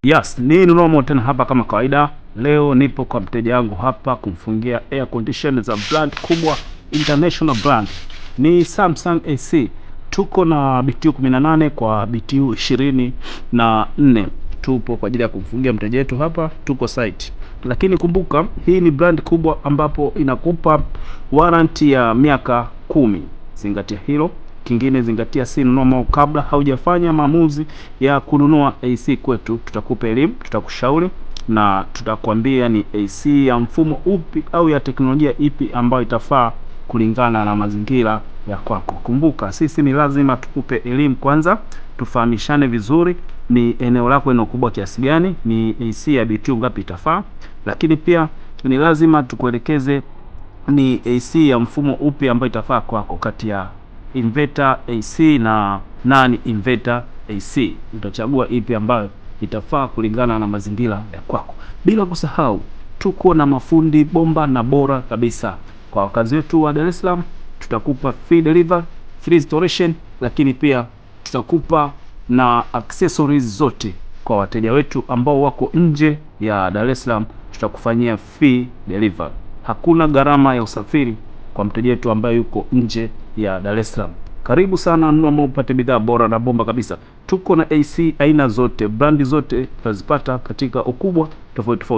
Yes, ni Nunomo tena hapa kama kawaida. Leo nipo kwa mteja wangu hapa kumfungia air condition za brand kubwa, international brand. Ni Samsung AC. Tuko na BTU 18 kwa BTU 24. Tupo kwa ajili ya kumfungia mteja wetu hapa, tuko site. Lakini kumbuka hii ni brand kubwa ambapo inakupa warranty ya miaka 10. Zingatia hilo. Kingine zingatia, si normal, kabla haujafanya maamuzi ya kununua AC kwetu, tutakupa elimu, tutakushauri na tutakwambia ni AC ya mfumo upi au ya teknolojia ipi ambayo itafaa kulingana na mazingira ya kwako. Kumbuka sisi ni lazima tukupe elimu kwanza, tufahamishane vizuri ni eneo lako ni kubwa kiasi gani, ni AC ya BTU ngapi itafaa, lakini pia ni lazima tukuelekeze ni AC ya mfumo upi ambayo itafaa kwako kati ya inverter AC na non inverter AC. Utachagua ipi ambayo itafaa kulingana na mazingira ya kwako. Bila kusahau tuko na mafundi bomba na bora kabisa. Kwa wakazi wetu wa Dar es Salaam tutakupa free delivery, free installation, lakini pia tutakupa na accessories zote. Kwa wateja wetu ambao wako nje ya Dar es Salaam tutakufanyia free delivery. Hakuna gharama ya usafiri kwa mteja wetu ambaye yuko nje ya Dar es Salaam. Karibu sana Nunomo upate bidhaa bora na bomba kabisa. Tuko na AC aina zote, brandi zote utazipata katika ukubwa tofauti tofauti.